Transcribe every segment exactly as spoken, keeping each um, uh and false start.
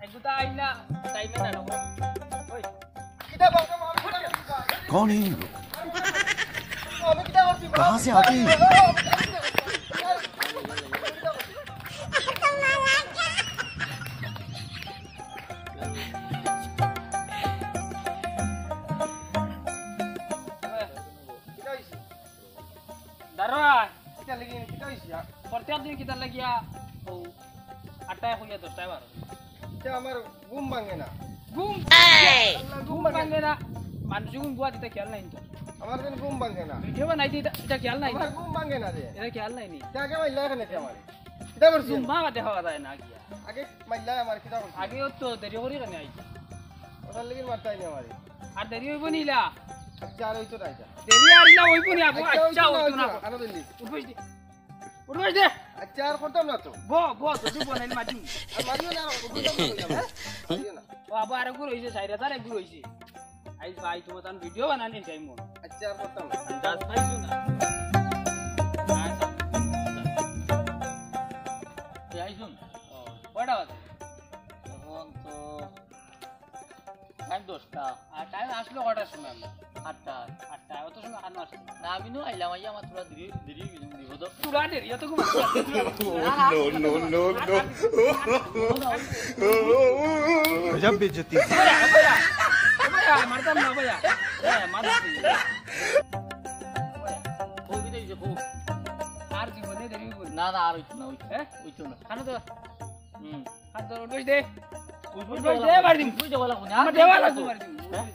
আইগুতা আইন না, টাইমে না, না। ওই। কিতা বলছো? कौन है ये लोग? আমি কিতা করছি? कहाँ से आते हैं? কিতা হইছে? দারোয়ান, কিতা লাগি, কিতা হইছে? প্রত্যেক দিন কিতা লাগিয়া ও আটটায় কইয়া দশটায় বারো। ইটা আমার ঘুম ভাঙে না। ঘুম? এই! ঘুম ভাঙে না। মানুষ ঘুম বুয়া দিতা খেয়াল নাই তো। আমার দিন ঘুম ভাঙে না। ভিডিও বানাইতে ইটা, ইটা খেয়াল নাই। আমার ঘুম ভাঙে না রে। ইটা খেয়াল নাই নি। ইটা আগে মাইলা এখানে কে আমার। কিতা করছি? ঘুম ভাঙা দেখা যায় না গিয়া। আগে মাইলা আমার কিতা করছি? আগেও তো দেরি করি কেনে আইছি। ওটার লাগি মারতাই নি আমারে। আর দেরি হইব নিলা। আচ্ছা, আর হইতো না এটা। দেরি আর ইলা হইব নি আবু? আচ্ছা, আচ্ছা, হইতো না, হইতো না। হইতো না। আরো দিন দিস। উঠবাস দে। উঠবাস দে। আচ্ছা, আর করতাম না তো। ব, ব, তো তুই বনাইলে মাটি। আর মারিও না, আর করতাম না, হইতাম না, হ্যাঁ? মারিও না। ও আবু, আর একগুলো হইছে, চার হাজার একগুলো হইছে। আইজ ভাই, তোমার তান ভিডিও বানানি চাই মন। আচ্ছা, আর করতাম না। আন্দাজ পাইছো না। আচ্ছা। এই আইছো না? ও, কয়টা বাজে? এখন তো টাইম দশটা। আর টাইম আসলো কটার সময় আমরা? আটটা। আটটা। অত সময় খানো আসছে? না, আমি নু আইলাম, আইয়া আমার থুড়া দেরি, দেরি হয়ে গেছে, বিপদ। থুড়া দেরি, অত ঘুম আসছে? No, no, no, no। গজব বেইজ্জতি। ভাইয়া, ভাইয়া, ভাইয়া, মারতাম না, ভাইয়া। ভাইয়া, মারতাম না। ভাইয়া, কই বিদায় হইছে, কই? আর জীবনে দেরি হইব না। না, না, আর হইতো না, হইতো না। হ্যাঁ? হইতো না। খানো তো। হুম। হাত ধরো, উঠবাস দে। উঠবাস দে, মারি দিম। উঠবাস দে, বলা কোন? আমার দেওয়া লাগবো, মারি দিম। হ্যাঁ?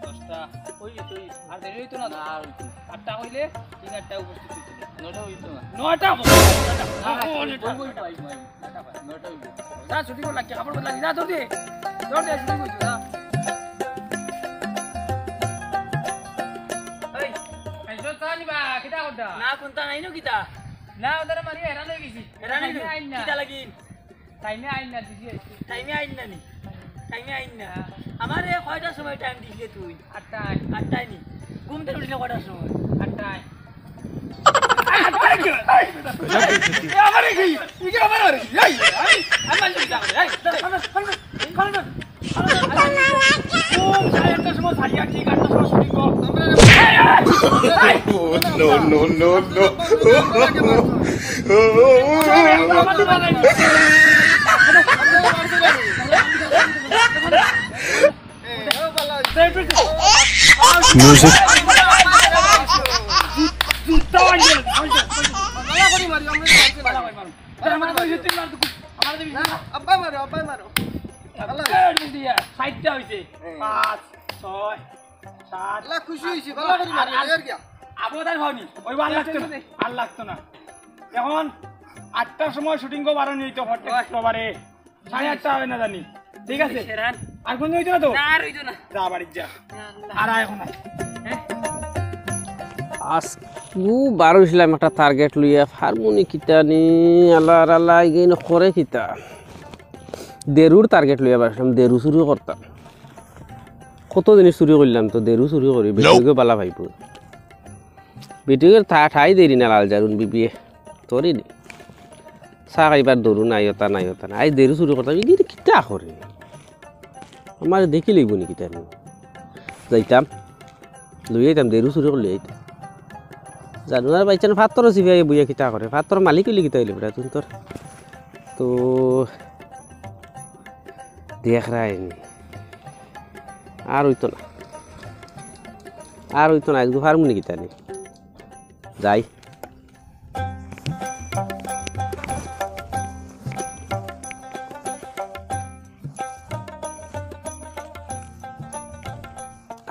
দশটা। ওই, ওই। আর দেরি হইতো না তো? না, আর হইতো না। আটটা হইলে তিন আটটা উপস্থিত হইতো না। নয়টা হইতো না। নয়টা হইতো না। না, ও, ওই, নয়টা। ওই, ওই, ওই, ওই। নয়টা হয়। নয়টা হইতো। যা, ছুটি করে লাগি, কাপড় বদলা লাগি। যা, দৌড় দে। দৌড় দে, ছুটি করছো, যা। এই, এই, চল, চা নিবা, কিতা করতা? না, কোনটা নাই নো কিতা? না, ওদের মারি হেরান হয়ে গেছি। হেরান হয়ে গেছি? আইন না। কিতা লাগি? টাইমে আইন না, দিদি আইছে। টাইমে আইন না নি? টাইমে আইন না। হ্যাঁ। আমারে কয়টার সময় টাইম দিছিলে তুই? আটটায়। আটটায় নি? ঘুম থেকে উঠলে কয়টার সময়? আটটায়। আটটায় কি? এই, এই, এই, আমারে কি? এই কি আমারে মারে? এই, এই, আমি মারলে কি জানো? এই, এই, এই, এই, এই, এই, এই, এই, Oh, no, no, no, no. Music. আব্বাই মারো, আব্বাই মারো। ষাইটটা হইছে। পাঁচ, ছয়, সাত। আল্লাহ খুশি হইছে, ভালা করি মারি, আর, আর, আর কি? আবু তার হয়নি, ওই আর লাগতো না, আর লাগতো না। এখন আটটার সময় শুটিং কো বারো নিতে হবে, ওই। একেবারে সাড়ে আটটা হবে না জানি, ঠিক আছে? আর কোন হইতো না তো? না, আর হইতো না। যা বাড়ির যা। আর আয় এখন আয়। হ্যাঁ? আজকু বারো ছিলাম একটা টার্গেট লইয়া, ফার্মুনি কিতা নি, আল্লাহ আর আল্লাহ, এগিয়ে করে কিতা। দেরুর টার্গেট লইয়া বারো ছিলাম, দেরু চুরি করতাম। কত জিনিস চুরি করলাম তো, দেরু চুরি করি, বেটিকে বালা পাইব। বেটিকে ঠা-, ঠাই দেরি না লাল জারুন বিবিয়ে। তোরে নি। চা খাইবার দরু নাই, ওটা নাই, ওটা নাই। আই দেরু চুরি করতাম, ইদি কিতা করে? আমার দেখি লইব নি কিতা নি? যাইতাম। লই আইতাম, দেরু চুরি করে লই আইতাম। জানো না, বাইচান ফাত্তর চিপাই বইয়া কিতা করে? ফাত্তর মালিক হইলে কিতা হইলে বেটা, তুই তোর। তো দেখ রায়নি। আর হইতো না। আর হইতো না, আজকে ফার্মুনি কিতা নি। যাই।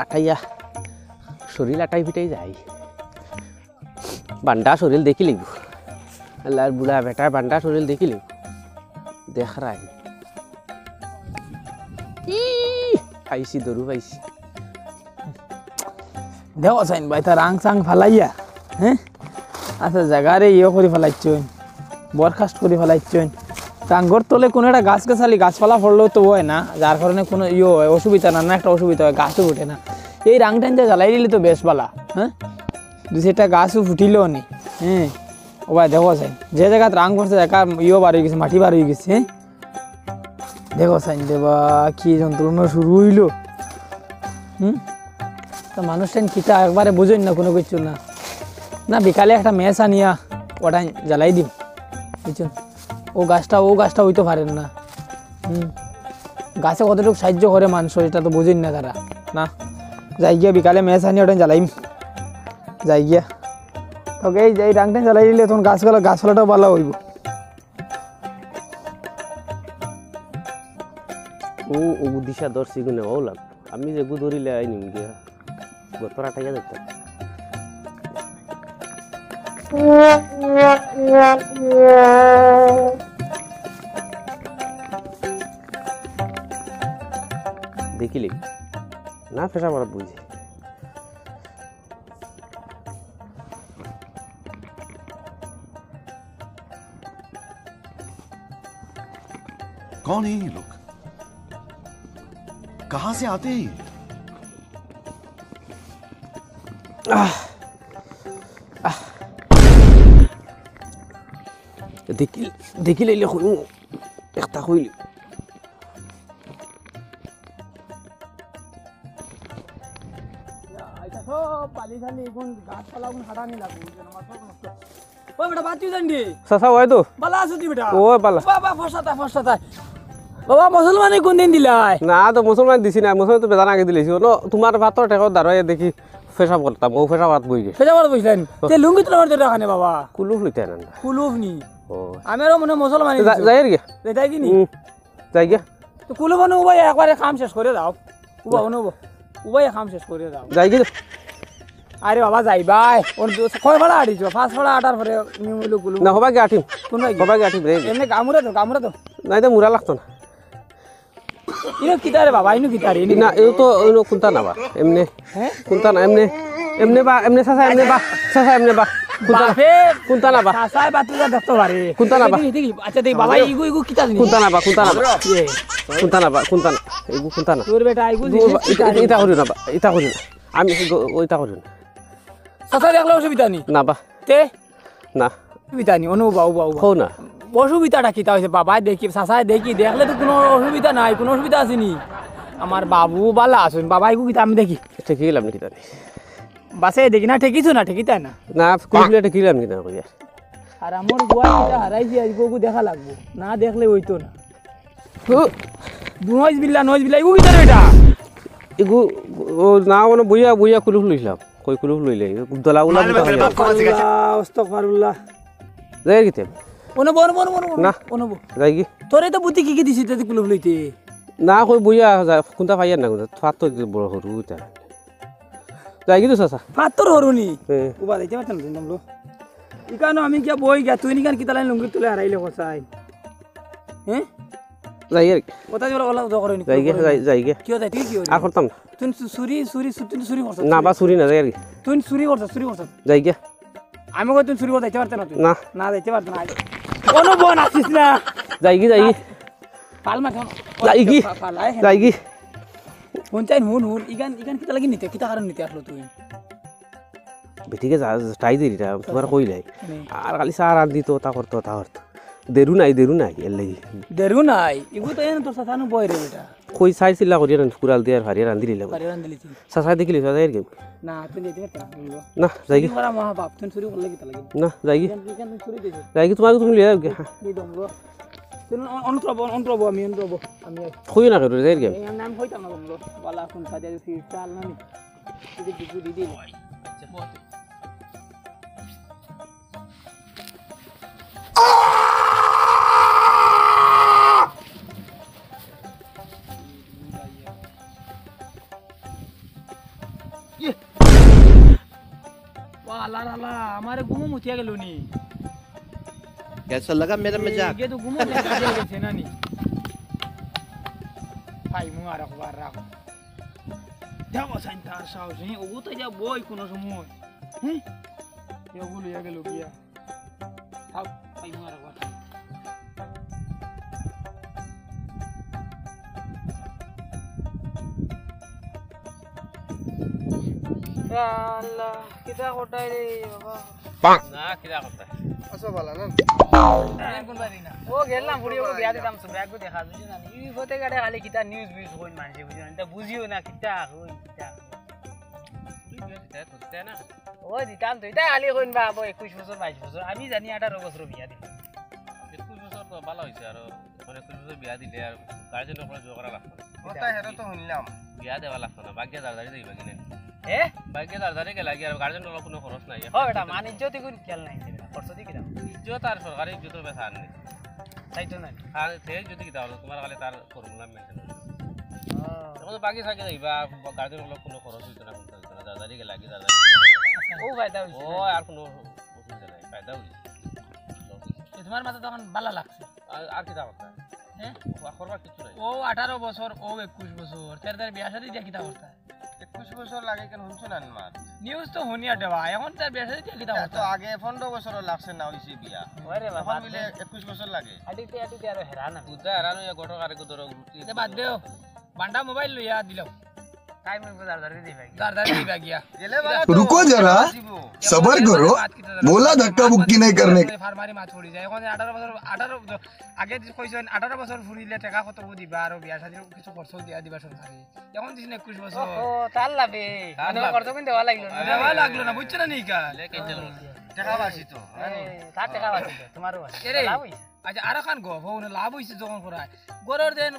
আটাইয়া, শরীর আটাই পিটাই যাই। বান্ডা শরীর দেখি লিব। আল্লাহর বুড়া বেটা বান্ডা শরীর দেখি লিব। দেখ রায়। ই, পাইছি, দরু পাইছি। দেখো চাইন ভাই, তা রাং চাং ফালাইয়া, হ্যাঁ? আচ্ছা, জাগারে ইয়ে করি ফালাইছইন, বরখাস্ত করি ফালাইছইন। রাঙ্গর তলে কোনো একটা গাছ গাছালি, গাছপালা পড়লেও তো হয় না, যার কারণে কোনো ইয়ে হয়, অসুবিধা না, না একটা অসুবিধা হয়, গাছও উঠে না। এই রাং টাইন দিয়ে জ্বালাই দিলে তো বেশ বালা, হ্যাঁ? দুই চারটা গাছও ফুটিলেও নি, হ্যাঁ? ও ভাই, দেখো চাইন, যে জায়গাত রাং করছে, জায়গা ইয়ে বার হয়ে গেছে, মাটি বার হয়ে গেছে, হ্যাঁ? দেখো চাইন দেবা, কি যন্ত্রণা শুরু হইল। হুম? তো মানুষ টাইন কিতা একবারে বুঝইন না, কোনো কিছু না। না, বিকালে একটা মেস আনিয়া ওটা জ্বালাই দিম, বুঝছেন? ও গাছটা, ও গাছটা হইতে পারেন না। হুম, গাছে কতটুকু সাহায্য করে মানুষ, এটা তো বুঝইন না তারা। না, যাই গিয়া বিকালে মেস আনিয়া ওটা জ্বালাইম, যাই গিয়া। তো এই যে এই রাংটা জ্বালাই দিলে তখন গাছগুলো, গাছপালাটাও ভালো হইব। ও, ও দিশা ধরছি গুনে, ও লাগ। আমি যে গু ধরিলে আই নিম গিয়া। গতরা টাইয়া দেখতে। দেখিলে? না, ফেসা মারা বুঝে। कौन है ये लोग? कहाँ से आते हैं ये? দেখি, দেখিলে ইলে কইমু, একটা কইলে। এটা সব বালি খালি, এখন গাছপালা এখন হাঁটানি লাগবে, বুঝলেন? আমার সব নষ্ট। ওই বেটা, বাদ তুই জানবি? চাচা, ওই তো। বালা আছো তুই বেটা? ওই বালা। বাবা, ফসাতা, ফসাতা। বাবা, মুসলমানি কোন দিন দিলাই? না তো, মুসলমান দিছি না, মুসলমান তো বেদান আগে দিলাইছি। ও, তোমার ভাত তো টেকো দাঁড়াই দেখি, ফেসা করতাম, ও ফেসা ভাত বই গেছে। ফেসা ভাত বইছিলেন? ও। তে লুঙ্গি তুলে মারতে রাখানে বাবা। কুলুফ লইতে না। কুলুফ নি? ও। আমি আরো মনে হয় মুসলমানি যা-, দিছো। যাই আর কি? এটাই কি নি? হুম। যাই গিয়া। তো কুলুফ অনু উবাই একবারে কাম শেষ করে দাও। উবা অনু উবা। উবাই কাম শেষ করে দাও। যাই গিয়া। আরে বাবা, যাই ভাই। ওর দু-, কয় ফাড়া আটিছো? পাঁচ ফাড়া আটার পরে নিউ হইলো কুলুফ। না, হবা গিয়া আটিম। কোন ভাই? হবা গিয়া আটিম রে। এমনি গামুরা তো, গামুরা তো। নাই তো মুরা লাগতো না। ইনো কিতা রে বাবা, ইনো কিতা রে, ইনো না, কিতা? এও তো ইনো কুন্তা না বা। এমনে। হ্যাঁ? কুন্তা না, এমনে। এমনে বা, এমনে চাচা, এমনে বা। চাচা, এমনে বা। কুন্তা না, বাপে, কুন্তা না বা। চাচায় বাতিজা দেখতে পারে। কুন্তা না বা। দেখি, দেখি, আচ্ছা, দেখি, বাবা, ইগু, ইগু কিতা জিনিস? কুন্তা না বা, কুন্তা না বা। এ। কুন্তা না বা, কুন্তা না। এগু কুন্তা না। তোর বেটা, ইগু দু জিনিস বা, কিতা ইটা, রে? ইটা করিও না বা, ইটা করিও না। আমি ইগু, ইটা করিও না। চাচা দেখলে অসুবিধা নি? না বা। তে? না। অসুবিধা নি, অনু বাউ, বাউ, বাউ। কও না। অসুবিধাটা কিতা হইছে? বাবায় দেখি, চাচায় দেখি, দেখলে তো কোনো অসুবিধা নাই, কোনো অসুবিধা আছে নি? আমার বাবু বালা আছইন, বাবা ইগু কিতা আমি দেখি। ঠেকি গেলাম নি কিতা নি? বাসে দেখি না, ঠেকিছো না, ঠেকিতায় না। না, কুলুফ লইয়া ঠেকি গেলাম নি কিতা কইয়া। আর আমার বুয়া কিতা হারাইছি, আইজ ওগু দেখা লাগবো, না দেখলে হইতো না। হু। নওয়াজ বিল্লাহ, নওয়াজ বিল্লাহ, ইগু কিতা রে বেটা? ইগু, ও না, মানে বইয়া, বইয়া কুলুফ লইলাম। কই কুলুফ লইলে? দলা উলা মাল বুঝা মে হয় না। আস্তাগফিরুল্লাহ, আস্তাগফিরুল্লাহ। যাই কিতে? অনু বো, অনু বো, অনু বো, অনু বো, না। অনু বো। যাই কি? তোরে তো বুদ্ধি কি কি দিছি, তুই কুলুফ লইতে? না, কই বইয়া, যা, কুন্তা পাইয়ার না, কুন্তা। ফাত্তর বড় হুরু ইতা। যাই কি তো চাচা? ফাত্তর হুরু নি? হ্যাঁ। উবা যাইতে পারতাম না, তুমি নামলো। ইকানো আমি গিয়া বই গিয়া, তুই নিকান কিতা লাইন লুঙ্গি তুলে হারাইলে কসাই? হ্যাঁ? যাই আর কি। কথা জোরে ওলা দোয়া করে নি, যাই গিয়া, করে যাই, নি। যাই গিয়া। কিয় যাই, তুই কিয় আর করতাম না। তুই চু-, চুরি, চুরি, চু-, তুই চুরি করছস? না বা, চুরি না, যাই আর কি। তুই চুরি করছস, চুরি করছস। যাই গিয়া। আমি কই তুই চুরি করতে যাইতে পারতে না তুই? না। না, যাইতে পারতে না। কোনো বন আসিস না। যাই কি, যাই কি? পাল মাছ এখন। যাই কি? পা-, পালা, হ্যাঁ। যাই কি? হুন চাইন, হুন, হুন। ইগান, ইগান কিতা লাগি নিতে? কিতা কারণ নিতে আসলো তুই? বেটিকে যা, যা, তাই দিলি না, তোমার কইলাই। হুম। আর খালি চা রান্ধিতো, তা করতো, তা করতো। দেরু নাই, দেরু নাই, এর লাগি। দেরু নাই? ইগু তো এনে তোর সাথে আনো বয় রে বেটা। কই চাই চিল্লা করিয়া রান্ধ-, কুড়াল দিয়া আর ফারিয়া রান্ধি দিলে। ফারিয়া রান্ধি দিলি তুই। চাচায় দেখিলি, চাচায় আর কি। না, তুই যেতে পারতে না, বন্ধু। না, যাই কি? চুরি করা মহাপাপ, তুই চুরি করলে কিতা লাগে? না, যাই কি? কেন, কেন তুই চুরি দিছিস? যাই কি, তোমাকে তুমি লিয়ে যাও কি? হ্যাঁ। তুই দম লো। তুই অন-, অন করবো, অন করবো, আমি অন করবো, আমি আর কইও না কেউ, যাই কি? এই, আমি, আমি কইতাম না, দম লো। বালা, কোন কাজে আছিস? চাল না নি? তুই কিছু দিদি না। ওয়া, আল্লাহ, আল্লাহ, আমারে ঘুমো মুতিয়া গেল নি। कैसा लगा मेरा এ, मजाक? এগে তো ঘুমো মুতিয়া গেছে না নি। পাইমু আর একবার রাখো। দেখো সাইন তার সাহস, হ্যাঁ, ওগু তো যা বই কোনো সময়। হ্যাঁ? এগু লইয়া গেল গিয়া। থাক, পাইমু আর একবার। আল্লাহ, কিতা কটাই রে বাবা। না, কিতা কথা? আচ্ছা, বালা না? কোন বাড়ি না? ও গেলাম, ফুড়ি ওকে বিয়া দিতাম, সব ব্যাগ দেখা, বুঝলি না? এই পথে ঘাটে খালি কিতা নিউজ ভিউজ কইন মানছে, বুঝলি না? এটা বুঝিও না, কিতা কইন, কিতা। তুই বিয়া দিতে, তোর দিতে না? ও দিতাম তো, এটা খালি কইন বা, আবো একুশ বছর, বাইশ বছর, আমি জানি আঠারো বছর বিয়া দিলাম। একুশ বছর তো বালা হইছে, আরো মানে একুশ বছর বিয়া দিলে আর গার্জেন অকলে জোর করা লাগতো না। কথা হেরা তো শুনলাম। বিয়া দেওয়া লাগতো না, বাগিয়া দাঁড়াদাঁড়ি যাইবা কিনে। এ? বাগিয়া দাঁড়াদাঁড়ি গেলা কি আর গার্জেন অকলে কোনো খরচ নাই। ও বেটা, মান ইজ্জত ইগুন খেয়াল নাই, খরচ দি কিনা? ইজ্জত আর সরকারি ইজ্জতর বেচা আর নেই। তাই তো নাই। আর সে যদি কিতা হলো, তোমার খালি তার ফর্মুলা মেনটেন। এখন তো বাকি থাকে যাইবা, গার্জেন অকলে কোনো খরচ হইতো না, কোনো হইতো না, দাঁড়াদাঁড়ি গেলা কি দাঁড়াদাঁড়ি। ও ফায়দা হইছে। ও আর কোনো অসুবিধা নাই, ফায়দা হইছে। এ, তোমার মাথা তখন বালা লাগছে। আর, আর কিতা কথা? হ্যাঁ? ও করবার কিছু নাই। ও আঠারো বছর, ও একুশ বছর, তের তের বিয়া শাদী দিয়া কিতা করতা? একুশ বছর লাগে কেন শুনছো না আমার? নিউজ তো শুনিয়া দেওয়া, এখন তার বিয়া শাদী দিয়া কিতা তা তো করতা? আগে পনেরো বছরও লাগছে না হইছে বিয়া। ওরে বাবা, এখন মিলে বাদ দে। একুশ বছর লাগে। আটিতে আটিতে আরো হেরান আমি। বুঝা হেরান হইয়া ঘটক আরেকো ধরো উঠি। এ বাদ দেও, বান্ডা মোবাইল লইয়া দিলাও। টাইম হইব, দাঁড় দাঁড়িয়ে দিবা গিয়া। দাঁড় দাঁড়িয়ে দিবা গিয়া। গেলে বালা তো রুকো জরা, বাঁচিবো। সবর করো, বাদ কিতা জানো? বোলা ধাক্কা মুক্কি নেই করনে। ফারমারি মাত পড়ি যায়। এখন আঠারো বছর, আঠারো বছর, আগে যে কইছেন আঠারো বছর ফুরিলে টাকা কত দিবা, আরো বিয়া শাদীর কিছু খরচ দিয়া দিবা সংসারে। এখন দিছেন একুশ বছর। ওহো, তার লাভে। তার মানে লাভে। খরচ কিন্তু দেওয়া লাগলো না। দেওয়া লাগলো না, বুঝছো না নিকা? লেকে চলো। টাকা বাঁচি তো, এ, তার টাকা বাঁচি তো, তোমারও বাঁচি। এরে, লাভ হইছে। আচ্ছা, আর খান গো, লাভ হইছে যখন করায়। গরর দেন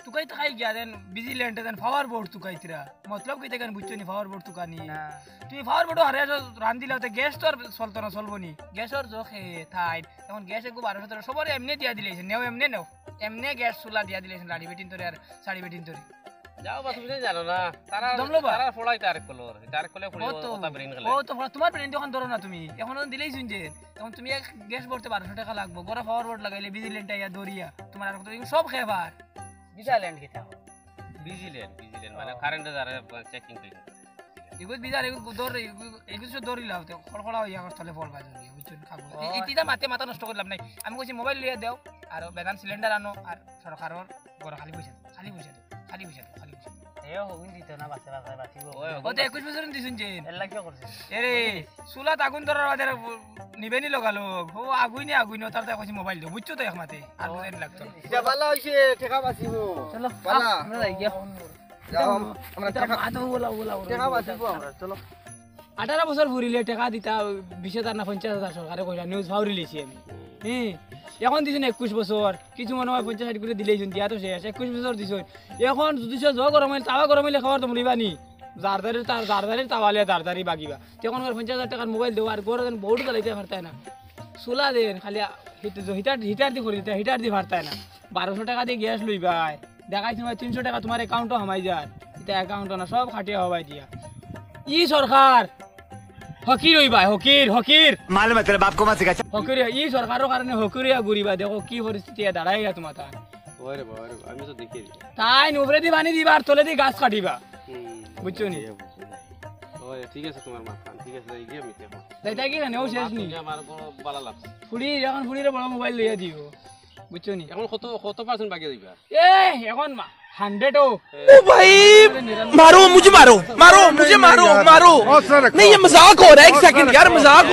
তুকাই থাকাই গিয়া দেন ভিজিল্যান্ডে দেন পাওয়ার বোর্ড তুকাইতরা। মতলব কিতা কেন বুঝছো নি পাওয়ার বোর্ড তুকানি? না। তুমি পাওয়ার বোর্ডও হারে রান্দিলা, তো গ্যাস তো আর চলতো না, চলবো নি। গ্যাসর জোখে থাই। এখন গ্যাস এগু বারোশো তেরোশো সবার এমনি দিয়া দিলাইছে, নেও এমনি নেও। এমনি গ্যাস চুলা দিয়া দিলাইছে, লাড়ি বেটিন তোরে আর শাড়ি বেটিন তোরে। যাও বা, তুমি তো জানো না। তারা, দমলো বা? তারা ফোড়াই তার কলর, তার কলে ফুড়ি ও তো, কথা ব্রেন গেলে। ও তো ফোড়া, তোমার ব্রেন যখন ধরো না তুমি, এখন দিলেই শুনছে। তখন তুমি এক গ্যাস ভরতে বারোশো টাকা লাগবো, গড়া পাওয়ার বোর্ড লাগাইলে ভিজিল্যান্ড আইয়া দরিয়া, তোমার আর কত, সব খেয়ে পার। ভিজিল্যান্ড কিতা? ভিজিল্যান্ড, ভিজিল্যান্ড মানে ও। কারেন্টে যারা চেকিং টেকিং করে। এগুলো বিজার, এগুলো দৌড়, এগুলো, এগুলো সব দৌড়ি লাও, তো খড়খড়া হইয়া আমার তলে ফল বাজে হইয়া, বুঝছো? খাবো। ও। এই, এই তিতা মাতে মাথা নষ্ট করলাম নাই। আমি কইছি মোবাইল লইয়া দেও, আর বেদান সিলিন্ডার আনো, আর সরকারর ঘর খালি পয়সা দেও, খালি পয়সা দেও, খালি পয়সা দেও, খালি পয়সা দেও। এ হগুন দিত না, বাসে বাসে বাসিব। ওই ও তো একুশ বছর দিছুন যে। এর লাগি করছে। এরে, চুলাত আগুন ধরার বাদে আর নিবেনি লগালো। ও আগুইনে আগুইনে, তার তাই কইছি মোবাইল দেও, বুঝছো তো এক মাতে। আর ও। বুঝাই লাগতো না। ইটা বালা হইছে, টেকা বাঁচিব। চলো, বালা। আমরা যাই গিয়া। যাও, আমরা ইটা টেকা, মাথা ওলা, ওলা, ওলা, টেকা ওলা। বাঁচিব আমরা, চলো। আঠারো বছর ফুরিলে টেকা দিতা বিশ হাজার না পঞ্চাশ হাজার সরকারে কইরা, নিউজ ফাউরি লিছি আমি। হ্যাঁ, এখন দিছুন একুশ বছর, কিছু মনে হয় পঞ্চাশ ষাট করে দিলেই শুন, দিয়া তো শেষ, একুশ বছর দিছুন। এখন যদি সে জো গরম হইলে, তাওয়া গরম হইলে খাবার তো মরিবা নি। জারদারির তার, জারদারির তাওয়ালে জারদারি বাগিবা। তে এখন করে পঞ্চাশ হাজার টাকার মোবাইল দেও, আর গরম দিন বউট জ্বালাইতে পারতায় না। চুলা দেন, খালি হিট-, হিটার, হিটার দি করি দিতে, হিটার দি পারতায় না। বারোশো টাকা দি গ্যাস লইবায়, দেখাই তোমার তিনশো টাকা তোমার অ্যাকাউন্টও হামাই যার। ইটা অ্যাকাউন্টও না, সব খাটিয়া হবাই দিয়া। ই সরকার, হকির হইবায়, হকির, হকির। मालूम है, तेरे बाप को मत सिखा। হকির, ই সরকারর কারণে হকির হইয়া ঘুরিবা, দেখো কি পরিস্থিতি দাঁড়াইগা তোমার তার। ওরে বাবা, ওরে বাবা, আমি তো দেখি। তাই উপরেদি পানি দিবা আর তলেদি গাছ কাটিবা। হুম। বুঝছো নি? ওই, ঠিক আছে, তোমার মাথা, ঠিক আছে, যাই গিয়া আমি দেখো। যাইতা কি কেনে? ও শেষ নি? তুমি আমার বড় বালা লাগছে। ফুড়ি, এখন ফুড়িরে বড় মোবাইল লইয়া দিও। বুঝছো নি? এখন কত, কত পার্সেন্ট বাকি দিবা? এ, এখন মা-, হান্ড্রেড ও। ओ भाई, मारो, मुझे मारो, मारो, मुझे मारो, मारो। नहीं, ये मजाक हो रहा है, एक सेकंड यार, मजाक हो।